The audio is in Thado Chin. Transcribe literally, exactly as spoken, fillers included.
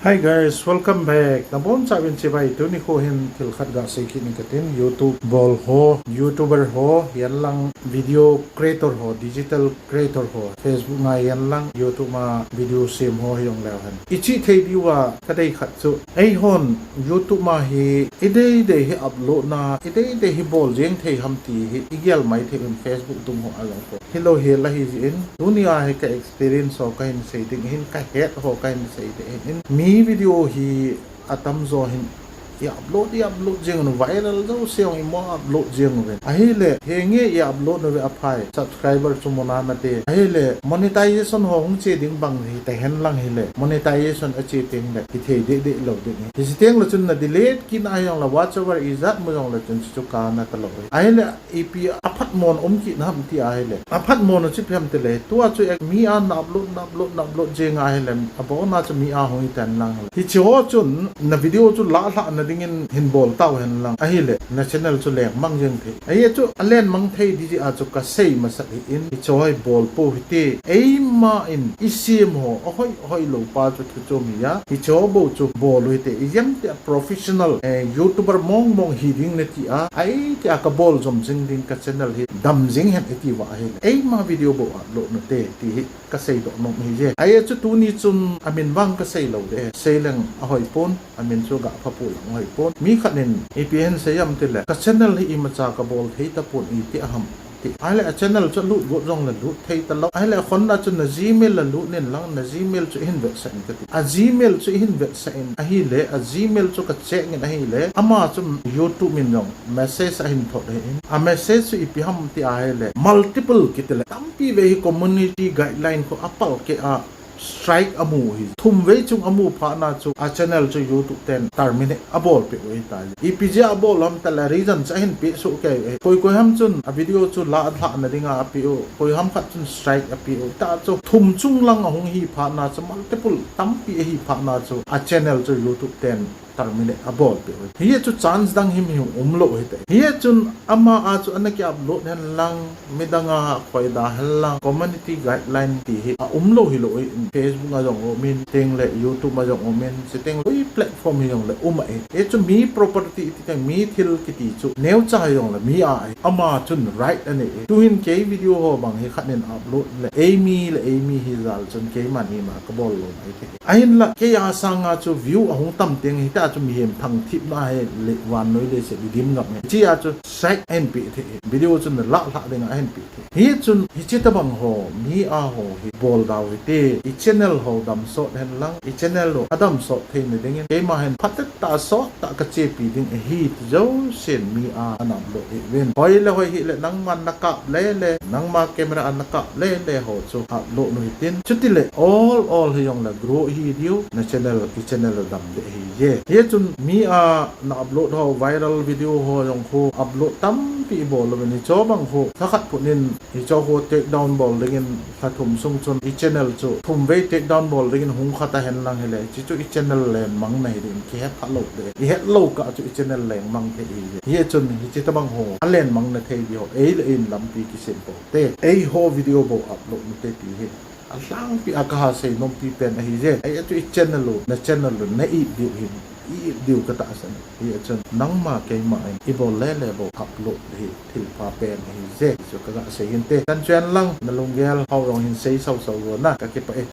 Hi guys, welcome back. Nabonchauvin chibai. Tuni kho hin thil khat gasei kit ning katin, YouTube bol ho, YouTuber ho, ahinlang video creator ho, digital creator ho, Facebook a ahinlang YouTube a video sem ho hijongleu hen, ichih thei diuva kadei khat chu, eihon YouTube a hi ideidei hi upload na, ideidei hi bol jeng thei ham ti hi igel maithei un, Facebook dung ho a jong kho. Hilou hel ahi jeh in, tunia hi ka experience ho kahin sei ding ahin, kahet ho kahin sei ding ahin. Mi video hi atamjo hin i upload, i upload jeng un, viral jouse jong imu upload jeng uvin. Ahile, henge i upload uve aphai, subscriber chu muna nate. Ahile, monetization ho hung che ding bang hita henlang hile, monetization ache tengle kithei dehdeh lou ding ahi. Hiche tengle chun na delete kit na hijongle, whatever ijat mu jongle chun chuchu kana talou ahi. Ahile, ipi aphatmo na um kit na ham ti ahile, aphatmo na chu ipi ham tile, tua chu mi a na upload, na upload, na upload jeng ahile, abona chu mi a hung hiten lang hile, hiche ho chun na video chu lahlhah na dingin hin bol tau henlang, ahile na channel chu lengmang jeng thei. Ahi chu alen mang thei ding jeh a chu kasei masat ahin, hiche ho hi bol pou hite, eima in isem ho ahoi, ahoilou pa chu thu chom hi a, hiche ho bou chu bol u hite, ijemtia professional, eh, YouTuber mongmong hi ding nati a, ahi tia kabol jom jing ding, ka channel hi dam jing hen iti uva ahile, eima video bou upload nate ti hi kasei doh nom ahije. Ahi chu tuni chun amin vang kasei lou ding, sei leng ahoi pon, amin chu gapha pou leng ahoi pon. Mi khat in ipi ahin sei ham tile, ka channel hi imacha kabol thei tapon, iti ham ti. Ahile a channel chu lut got jongle lut thei talou. Ahile akhonna chun na Gmail la lut in lang, na Gmail chu ihin vetsah in kati. A Gmail chu ihin vetsah in ahile, a Gmail chu ka check in ahile, ama chu YouTube in jong message ahin thot ahin. A message chu ipi ham ti ahile, multiple kitile, tampi vei hi community guideline khu apalkeh a strike amu hi. Thum vei chung amu phat na chu a channel chu YouTube ten terminate abol peh u ahitai. Ipi jeh a abol ham tile, reason chu ahin peh soh kei u ahi. Koi koi ham chun a video chu lahlhah na dinga apeh u, koi ham khat chun strike apeh u. Hita chu thum chung lang ahung hi phat na chu, multiple tampi ahi phat na chu a channel chu YouTube ten terminate abol peh u ahi. Hiche chu chance dang himhim umlou hite. Hiche chun ama a chu ana ki upload henlang, midang a khoida henlang, community guideline ti hi aumlou hilou ahin, Facebook a jong umin, tengle YouTube a jong umin, chuteng koi platform hijongle um ahi. Hiche chu mi property ti teng, mi thil kiti chu neocha hijongle mi a ahi. Ama chun right anei. Tuhin kei video ho bang hi khat in upload le, eimi le eimi hi jal chun keiman ima kabol lou mai thei. Ahinla, kei a sanga chu view ahung tam teng hita chu mihem thangthipna hi le vannoi leiset idim ngam ahi. Hiche a chu strike ahin peh thei. Video chu na lahlhah dinga ahin peh thei. Hichun hiche tabang ho, mi a ho hi bol dau hite, i channel ho damsot henlang, i channel u adamsot theina dingin, keima hin phatah tah sottah kachepi ding ahi ti jousen mi a ana upload hih uvin. Hoi le hoi hih le, nangman na kap lele, nangma camera a na kap lele ho chu upload u hitin. Chutile all all hijongle grow hi diu, na channel, i channel u dam ding ahije. Hichun mi a na upload ho, viral video ho jong khu upload tampi ibol uvin, hiche bang khu lhakhat phunin hiche khu take down bol dingin lha thum sung chun i channel chu thum vei take down bol dingin hung kha ta henlang hile, hiche chu i channel lenmang na hi ding, kihet phalou ding. I hetlou kah chu i channel lenmang thei ahije. Hichun hiche tabang ho alenmang na thei diu, ei le ei in lampi kisem pou hite. Eiho video bou upload u hite ti hi alhangpi a kaha sei nompi pen ahije. Ahi chu i channel u, na channel u na it diu hin, i it diu katahsan. Hichun nangma keima in ibol lele bou upload hi thilpha pen ahije. Chu kaga sei hinte. Chan chu henlang, na lunggel ho jong hin sei sausau uvin na, kakipah e.